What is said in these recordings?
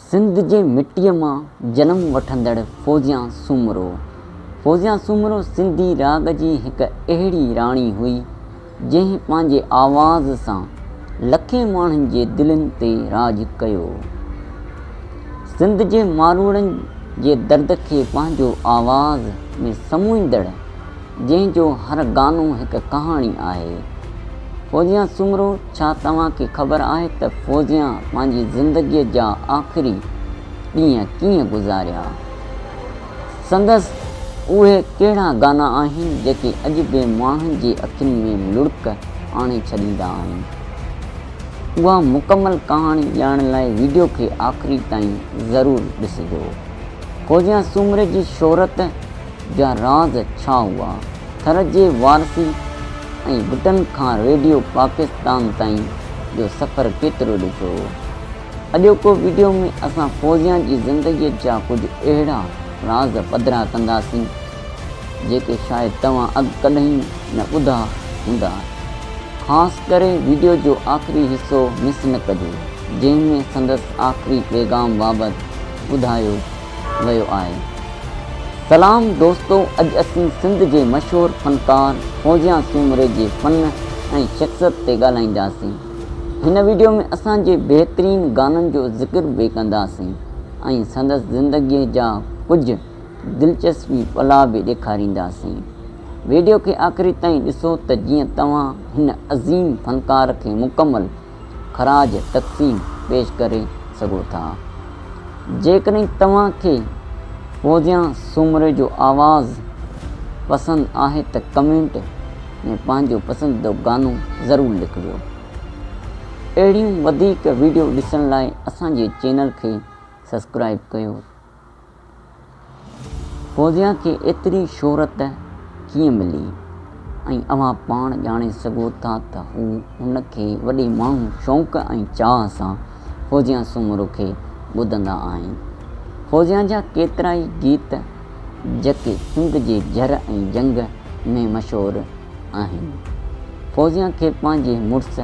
سنڌ جي مٽيء مان جنم وٺندڙ فوزيان سومرو، فوزيان سومرو سنڌي راڳ جي هڪ اهڙي راڻي هئي، جنهن پنهنجي آواز سان لکين ماڻهن جي دلين تي راڄ ڪيو. سنڌ جي ماروئڙن جي درد کي پنهنجو آواز ۾ سموئيندڙ جنهن جو هر گانو هڪ ڪهاڻي آهي. فوزيان سومرو ڇا توهان کي خبر آهي ته فوزيان پنهنجي زندگيء جا آخري ڏينهن ڪيئن گذاريا؟ سندس اهي ڪهڙا گانا آهن جيڪي اڄ به ماڻهن جي اکين ۾ لڙڪ آڻي ڇڏيندا آهن؟ اها مڪمل ڪهاڻي ڄاڻڻ لاء ويڊيو کي آخري تائين ضرور ڏسجو. فوزيان سومري جي شهرت جا راز ڇا هئا؟ ٿر جي وارثي ۽ بٽن کان ريڊيو پاڪستان تائين جو سفر ڪيترو ڏکيو هو؟ اڄوڪو وڊيو ۾ اسان فوزيان جي زندگيء جا ڪجهه اهڙا راز پڌرا ڪنداسين، جيڪي شايد توهان اڳ ڪڏهن نه ٻڌا هوندا. خاص ڪري وڊيو جو آخري حصو مس نه ڪجو، جنهن ۾ سندس آخري پيغام بابت ٻڌايو ويو آهي. سلام دوستو اڄ اسين سنڌ جي مشهور فنڪار فوزيان سومري جي فن ۽ شخصيت تي ڳالهائينداسين. هن ويڊيو ۾ اسان جي بهترين گانن جو ذڪر به ڪنداسين ۽ سندس زندگي جا ڪجهه دلچسپي پلا به ڏيکارينداسين. ويڊيو کي آخري تائين ڏسو ته جيئن توهان هن عظيم فنڪار کي مڪمل خراج تقسيم پيش ڪري سگهو ٿا. جيڪڏهن توهان کي فوزيان سومري جو آواز پسند آهي ته ڪمينٽ ۾ پنهنجو پسنديده گانو ضرور لکجو. اهڙيون وڌيڪ ويڊيو ڏسڻ لاء اسان جي چينل کي سبسڪرائيب ڪيو. فوزيان کي ايتري شهرت ڪيئن ملي ۽ اوهان پاڻ ڄاڻي سگهو ٿا ته هو هن کي وڏي ماڻهو شوق ۽ چاهه سان فوزيان سومرو کي ٻڌندا آهن. فوزيان جا ڪيترائي گيت جيڪي سنڌ جي جر ۽ جنگ ۾ مشهور آهن. فوزيان کي پنهنجي مڙس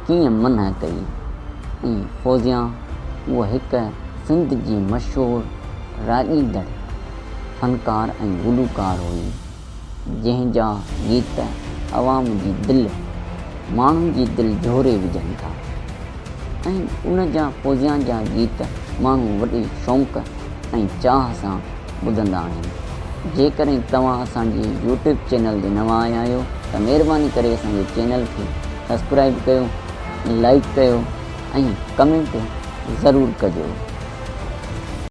ڪيئن منع ڪئي ۽ فوزيان هوء هڪ سنڌ جي مشهور راڳيندڙ فنڪار ۽ گلوڪار هئي، جنهن جا گيت عوام جي دل، ماڻهن جي دل جهوري وجهن ٿا ۽ ان جا فوزيان جا گيت ماڻهو وڏي شوق ۽ چاهه سان ٻڌندا آهن. جيڪڏهن توهان اسان جي يوٽيوب چينل تي نوان آيا آهيو ته مهرباني ڪري اسان جي چينل کي سبسڪرائب ڪيو، لائيڪ ڪيو ۽ ڪمينٽ ضرور ڪجو.